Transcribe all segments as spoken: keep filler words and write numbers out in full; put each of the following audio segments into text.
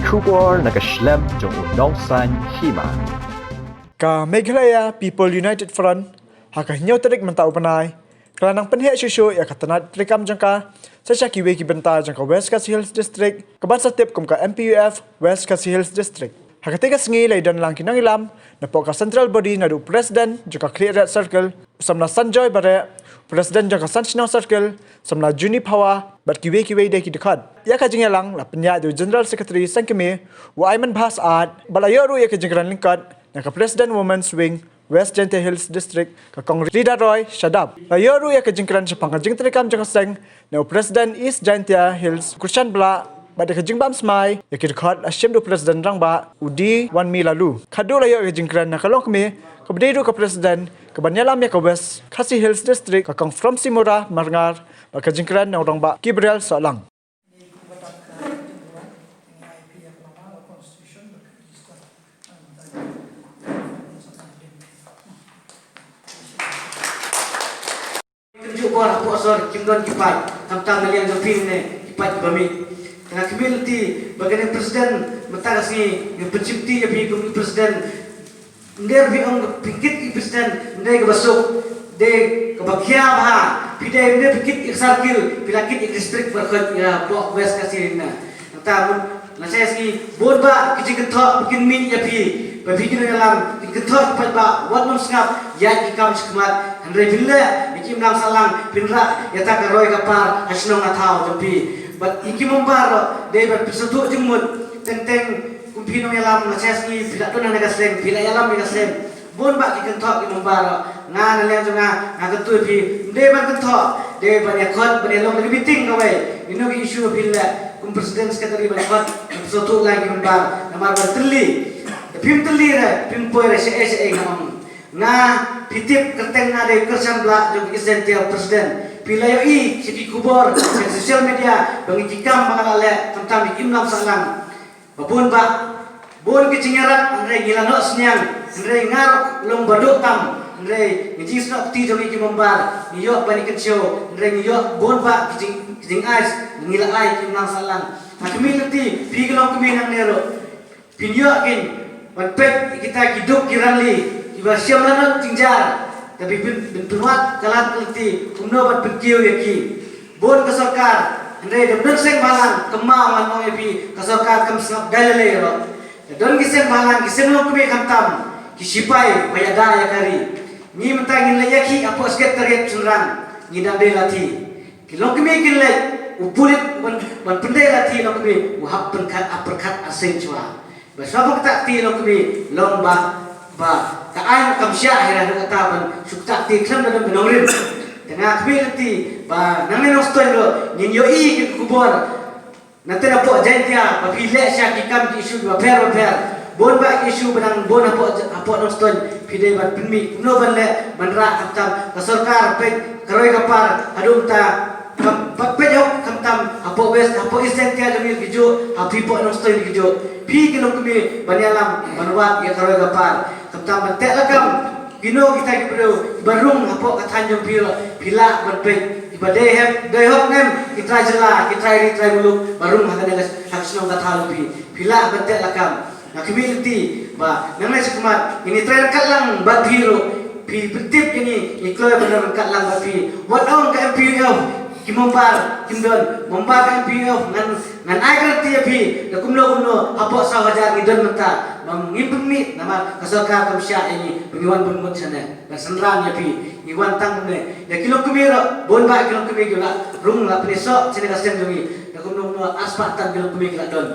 Khubor na ka shlem jong u nongsan hima. Ka Meghalaya People United Front ha ka hynñiew tarik mynta u bnai ka la nang pynheh shuh shuh ïa ka tnat treikam jong ka sha kiwei ki bynta jong ka West Khasi Hills District, kaba sa tip kum ka M P U F West Khasi Hills District. Ha katei ka sngi la ïadon lang ki nongïalam napoh ka central body naduh u president jong ka Khliehriat Circle, u samla Sanjoy Bareh, u president jong ka San Shnong Circle, samla Juni Phawa, bad kiwei kiwei de ki dkhot. Ïa ka jingïalang la pynïaid da u General Secretary sengkmie, u Aiman Bhas Art, bad la ïoh ruh ïa ka jingkren lyngkot na ka President Women's Wing West Jaintia Hills District, ka Kong Rida Roy Shadap. La ïoh ruh ïa ka jingkren shaphang ka jingtreikam jong ka seng na u President East Jaintia Hills, Krishan Blah, bad ïa ka jingbam smai ïa ki dkhot la shim da u President Rangbah, u D Wanmi Laloo. Khatduh la ïoh ïa ka jingkren na ka longkmie kaba dei ruh ka President kaban ïalam ïa ka West Khasi Hills District, ka Kong Fromsimura Marngar, bad ka jingkren na u Rangbah Gabriel Sohlang. Kynjuh bor hapoh sor kim don ki paid, khamtam na liang jong phi ne ki paid kiba mih. Te nga khmih lynti ba kane president mynta ka sngi nga pynshimti ïa phi kum president. Ym dei ba phi ong phi kit ïa president, ym dei kaba suk, dei kaba khia bha. Phi dei ym dei phi kit ïa circle, phi la kit ïa district baroh ïa hapoh West Khasi Hills na. Nangta mut lashai sngi bun bah ki jingkynthoh ba kin mih ïa phi, ba phi kin ïalam, kin kynthoh ki paidbah wat nym sngap ïa ki kam shakhmat. Hynrei phin leh ïa ki imlang sahlang, phin rah ïa kata ka roi ka par ha shnong ha thaw jong phi. Bad ïa ki member ruh dei ban pynsngewthuh jingmut. Teng teng kum phi nongïalam, lashai sngi phi la don ha kane ka seng, phi la ïalam ïa ka seng. Bun bah ki kynthoh ki member ruh. Nga na liang jong nga, nga kyntu ïa phi, ym dei ban kynthoh, dei ban ïakhot, ban ïalong da ka meeting kawei. Ïa kino ki issue ba phi leh kum president secretary ban khot, ban pynsngewthuh lang ki member, namar ban tylli. Da phim tylli re, phim poi re, shaei shaei nga ong. Nga, phi tip kyrteng nga dei Krishan Blah jong ka East Jaintia, president. Phi la ïohi sha ki khubor, sha social media, ba ngi ki kam ba nga la leh, khamtam ïa ki imlang sahlang. Ba bun bah, bun ki jingïarap, hynrei ngi la noh synñiang, hynrei nga ruh long ba duh tam, hynrei ngi jingsnoh kti jong ngi ki member, ngi ïoh ban ïa kynshew, hynrei ngi ïoh bun bah ki jing, ki jingais, ngi la ai ki imlang sahlang. Nga khmih lynti, phi ki longkmie nangne ruh, phin ïoh kin ban peit ïa kita ki duk ki rangli, kiba shym la nud jingjia, te phin, phin, phin pynwad ka lad ka lynti kumno ban pynkiew ïa ki. Bun ka sorkar, hynrei da don seng bhalang, kynmaw ngan ong ïa phi, ka sorkar kam sngap dei lei lei ruh. Da don ki seng bhalang, ki seng longkmie khamtam, ki sipai ba ïada ïa ka ri. Ngi mynta ngin leit ïakhih hapoh Secretariat shynrang, ngi dang dei lathi. Ki longkmie kin leit, u pulit ban, ban pyndei lathi longkmie, u hap pyrkhat, hap pyrkhat arsien shuwa. Ba shuwa ban ktah kti longkmie, long ba, ba ka aiñ kam shah hi ruh kata ban shu ktah kti khlem da don ba nongrim. Te nga khmih lynti ba nangne Nongstoiñ ruh ngin ïohi ki khubor. Nangta napoh Jaintia ba phi leh sha ki kam ki issue kiba pher ba pher. Bun bah ki issue ba nang bun hapoh, hapoh Nongstoiñ phi dei ban pynmih kumno ban leh ban rah khamtam ka sorkar peit ka roi ka par haduh mynta. Kam, ba peit hok khamtam hapoh West, hapoh East Jaintia jong ngi ki juh, ha phi poh Nongstoiñ ki juh. Phi ki longkmie ban ïalam ban wad ïa ka roi ka par. Khamtam ban teh lakam kino kita ki briew kiba rung hapoh ka thaiñ jong phi ruh, phi lah ban peit. Kiba dei hep, dei hok ne em ki trai jylla, ki trai ri trai muluk ba rung ha kane ka, ha ka shnong ka thaw jong phi, phi lah ban teh lakam. Nga khmih lynti ba nangne shakhmat ngin ïa trei ryngkat lang bad phi ruh. Phi pyntip ïa ngi, ngi kloi ban don ryngkat lang bad phi. Wat ong ka M P U F ki member kim don, member ka M P U F, ngan, ngan ai guarantee ïa phi da kumno kumno hapoh saw hajar ngi don mynta. Ba ngim pynmih namar ka sorkar kam shah ïa ngi ba ngi wan bun ngut shane. Ban synran ïa phi, ngi wan tang kumne. Da ki longkmie ruh, bun bah ki longkmie ki la rung la pynïasoh shane ka seng jong ngi. Da kumno kumno arspah tang ki longkmie ki la don.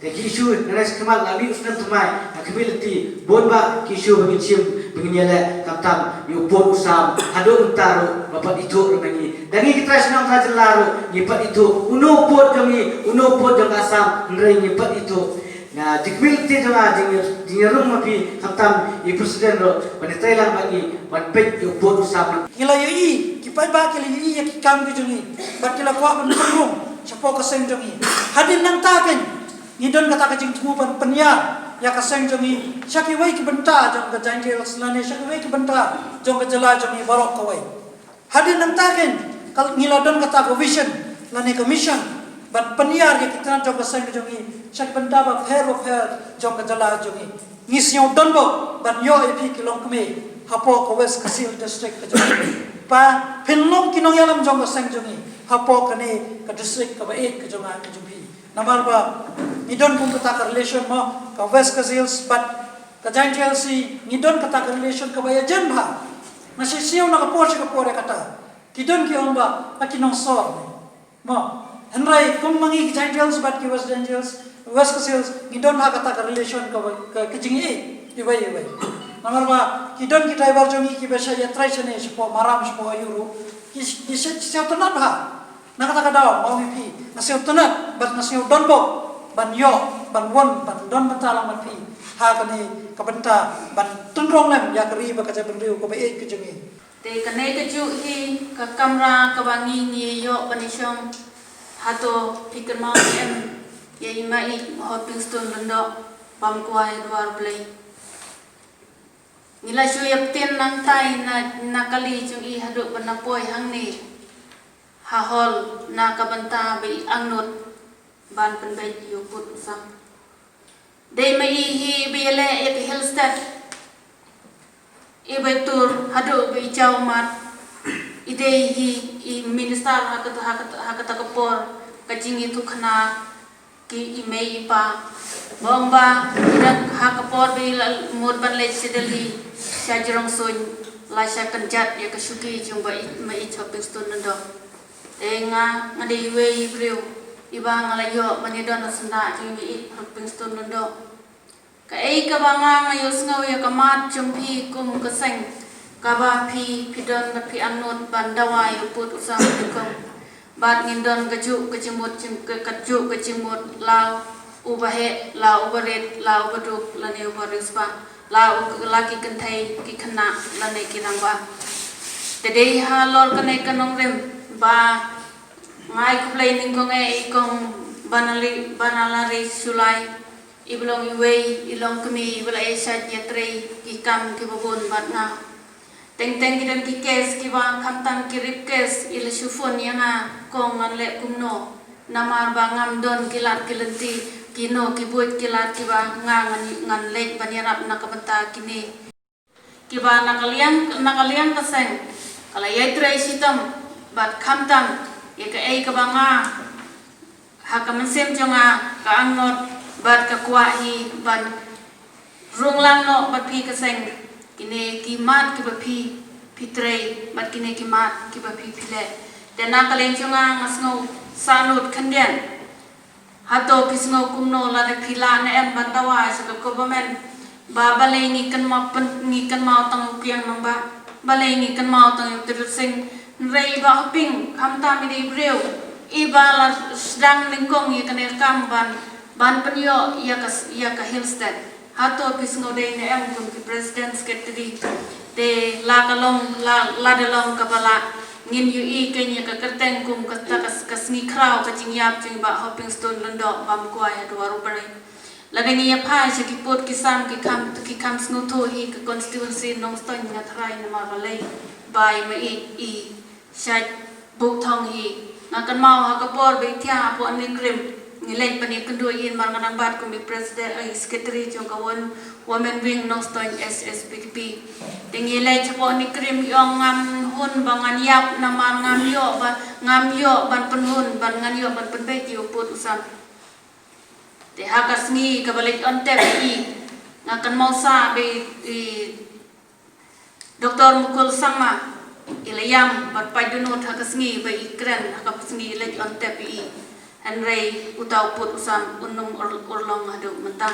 Te ki issue nangne shakhmat la mih u snem thymmai, nga khmih lynti bun bah ki issue ba ngin shim, ba ngin ïaleh, khamtam ïa u pud u sam haduh mynta ruh ba pat ithuh ruh ma ngi. Da ngi ki trai shnong trai jylla ruh ngi pat ithuh uno u pud jong ngi, uno u pud jong ka Assam, hynrei ngi pat ithuh. Nga jingkhmih lynti jong nga, jing, jingïarung ma phi, khamtam ïa u president ruh ban ïatrei lang bad ngi ban peit ïa u pud u sam. Ngi la ïohi, ki paidbah ki la ïohi ïa ki kam ki jong ngi bad ki la kwah ban pynrung shapoh ka seng jong ngi. Hadien nangta keiñ ngi don kata ka jingthmu ban pynïar ïa ka seng jong ngi sha kiwei ki bynta jong ka Jaintia Hills lane sha kiwei ki bynta jong ka jylla jong ngi baroh kawei. Hadien nangta keiñ ka, ngi la don kata ka vision lane ka mission ban pynïar ïa ki tnat jong ka seng ka jong ngi sha ki bynta bapher bapher jong ka jylla ka jong ngi. Ngi sngew donbok ban ïoh ïa phi ki longkmie hapoh ka West Khasi Hills District ka jong ngi. Ba phin long ki nongïalam jong ka seng jong ngi hapoh kane ka district kaba ïeit ka jong nga ka jong phi. Namar ba ngi don kum kata ka relation mo, ka West Khasi Hills bad ka Jaintia Hills, ngi don kata ka relation kaba ïajan bha. Nga shisha na ka por sha ka por ïa kata. Ki don ki ong ba, ba ki nongsor. Mo, hynrei kum ma ngi ki Jaintia Hills bad ki West Jaintia Hills, West Khasi Hills, ngi don ha kata ka relation ka, ka, ka jingïeit iwei iwei. Namar ba ki don ki tribal jong ngi kiba shah ïatrei shane shapoh Maram shapoh Ayuru, ki, ki sha, sha tnat ha. Na kata ka daw, ma wi phi, nga sngewtynnat bad nga sngew donbok ban ïoh, ban wan, ban don bynta lang bad phi ha kane ka bynta ban tynrong lem ïa ka ri bad ka jaitbynriew kaba ïeit ka jong ngi. Te kane kajuh hi ka kamra kaba ngi ngi ïoh ban ïashong. Hato phi kynmaw ne em ïa i ma i Hopingstone Lyngdoh bam kwai dwar Blei. Ngi la shu ïaptien nangtai na, na kali jong i haduh ban poi hangne ha hall na ka bynta ba i angnud ban pynbeit ïa u pud u sam. Dei ma i hi ba ïaleh ïa ka Hillstead, i ba i tur haduh ba i jaw mat. I dei hi i minister ha kata, ha kata, ha kata ka por ka jingïathuhkhana ki i mei i pa. Ba ong ba i dang ha ka por ba i la mut ban leit sha Delhi sha jrong suiñ, la sha kynjat ïa ka shuki jong ba i ma i Hopingstone Lyngdoh. Te nga, nga dei iwei i briew iba nga la ïoh ban ïadon ha syndah jong i ma i Hopingstone Lyngdoh. Kaei kaba nga nga ïohsngew ïa ka mat jong phi kum ka seng, kaba phi, phi don bad phi angnud ban dawa ïa u pud u sam u nyngkong. Bad ngin don kajuh ka jingmut jing-, ka, kajuh ka jingmut, la uba heh, la uba rit, la uba duk lane uba riewspah, la u, la ki kynthei ki khynnah lane ki rangbah. Te dei halor kane ka nongrim ba nga ai khublei nyngkong eh ïa i kong Banali, Banalari Shullai. I ba long iwei i longkmie iba la ïashad ïatrei ki kam kiba bun bad nga. Teng teng ki don ki case kiba khamtam ki rape case, i la shu phone ïa nga, kong ngan leh kumno. Namar ba ngam don ki lad ki lynti, kino ki buit ki lad kiba nga ngan, ngan leit ban ïarap na ka bynta kine. Kiba na ka liang, na ka liang ka seng, ka la ïai trei shitom bad khamtam ïa kaei kaba nga ha ka mynsiem jong nga ka angnud bad ka kwah hi ban rung lang noh bad phi ka seng, kine ki mat kiba phi, phi trei bad kine ki mat kiba phi, phi leh. Te na ka liang jong nga nga sngew sahnud khyndiat. Hato phi sngew kumno, lada phi lah ne em ban dawa sha ka government ba balei ngi kynmaw pyn-, ngi kynmaw tang u kiang nongbah, balei ngi kynmaw tang u Tirot Sing, hynrei Bah Hoping khamtam i dei briew iba la sdang nyngkong ïa kane ka kam ban, ban pynïoh ïa ka, ïa ka Hillstead. Hato phi sngew dei ne em kum ki president secretary? Te la ka long, la, lada long kaba lah, ngin ïohi kein ïa ka kyrteng kum kata ka, ka sngi khraw ka jingïap jong i Bah Hopingstone Lyngdoh bam kwai ha Dwar U Blei. Lada ngi ïa phai sha ki pud ki sam ki kham, ki kham sngewthuh hi ka constituency Nongstoiñ nga tharai namar balei ba i ma i i Shait Bukthong hi. Nga kynmaw ha ka por ba i thiah hapoh NEIGRIHMS, ngi leit ban ïakynduh ïa i namar nga dang bat kum i president, i secretary jong ka Wo-, Women Wing Nongstoiñ S S P D P. Te ngi leit hapoh NEIGRIHMS, i ong ngam hun ba ngan ïap namar ngam ïoh ba, ngam ïoh ban pynhun, ban ngan ïoh ban pynbeit ïa u pud u sam. Te ha ka sngi kaba leit on tep ïa i, nga kynmaw sa ba i, i Doktor Mukul Sangma i la ïam bad pait dohnud ha ka sngi ba i kren, ha ka sngi i leit on tep ïa i. Hynrei uta u pud u sam un ym ur-, urlong haduh mynta.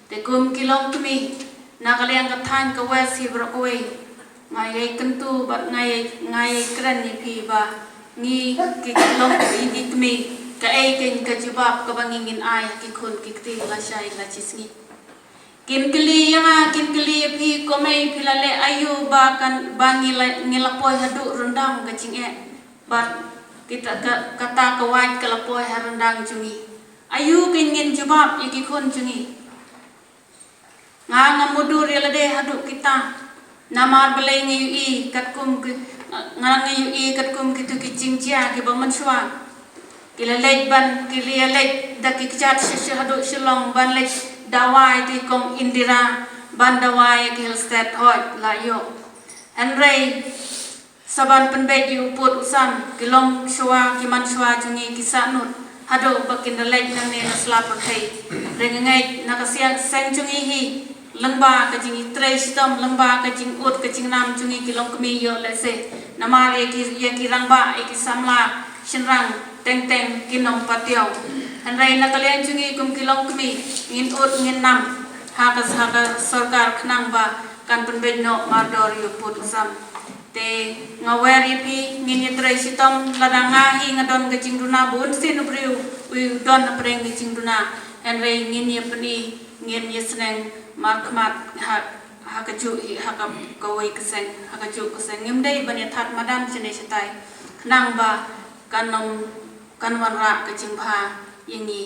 Te kum ki longkmie na ka liang ka thaiñ ka West hi baroh kawei, nga ïai kyntu bad nga ïai, nga ïai kren ïa phi ba ngi ki longkmie, ngi kmie, kaei kein ka jubab kaba ngi ngin ai ha ki khun ki kti lashai lashisngi. Kin kylli ïa nga, kin kylli ïa phi, kumne phi la leh aïu ba kan, ba ngi la, ngi la poi haduh ryndang ka jingeh. Bad kita ka, kata ka wait ka la poi ha ryndang jong ngi. Aïu kein ngin jubab ïa ki khun jong ngi. Nga ngam mutdur ïa lade haduh kita. Namar balei nga ïohi katkum ki, nga, nga ïohi katkum kitu ki jingjia kiba mynshuwa. Ki la leit ban, ki la leit da ki kjat shisha haduh Shillong ban leit dawa ïa ki kong Indira, ban dawa ïa ki Hillstate, hooid la ïoh. Hynrei sa ban pynbeit ïa u pud u sam, ki longshuwa, ki manshuwa jong ngi ki sahnud haduh ba kin da leit nangne na sla pyrthei. Hynrei nga ngeit na ka seng, seng jong ngi hi, lyngba ka jingïatrei shitom, lyngba ka jingud ka jingnam jong ngi ki longkmie, ïoh lehse namar ïa ki, ïa ki rangbah, ïa ki samla shynrang teng teng kin ym patiaw. Hynrei na ka liang jong ngi kum ki longkmie, ngin ud ngin nam ha ka, ha ka sorkar khnang ba kan pynbeit noh mardor ïa u pud u sam. Te nga wer ïa phi, ngin ïatrei shitom. Lada nga hi nga don ka jingduna, bun sien u briew u don hapdeng ka jingduna, hynrei ngin ïa pyni, ngin ïa sneng markhmat ha, ha kajuh hi, ha ka, kawei ka seng, ha kajuh ka seng. Ngim dei ban ïa thad madan shane shatai, khnang ba kan ym, kan wanrah ka jingbha ïa ngi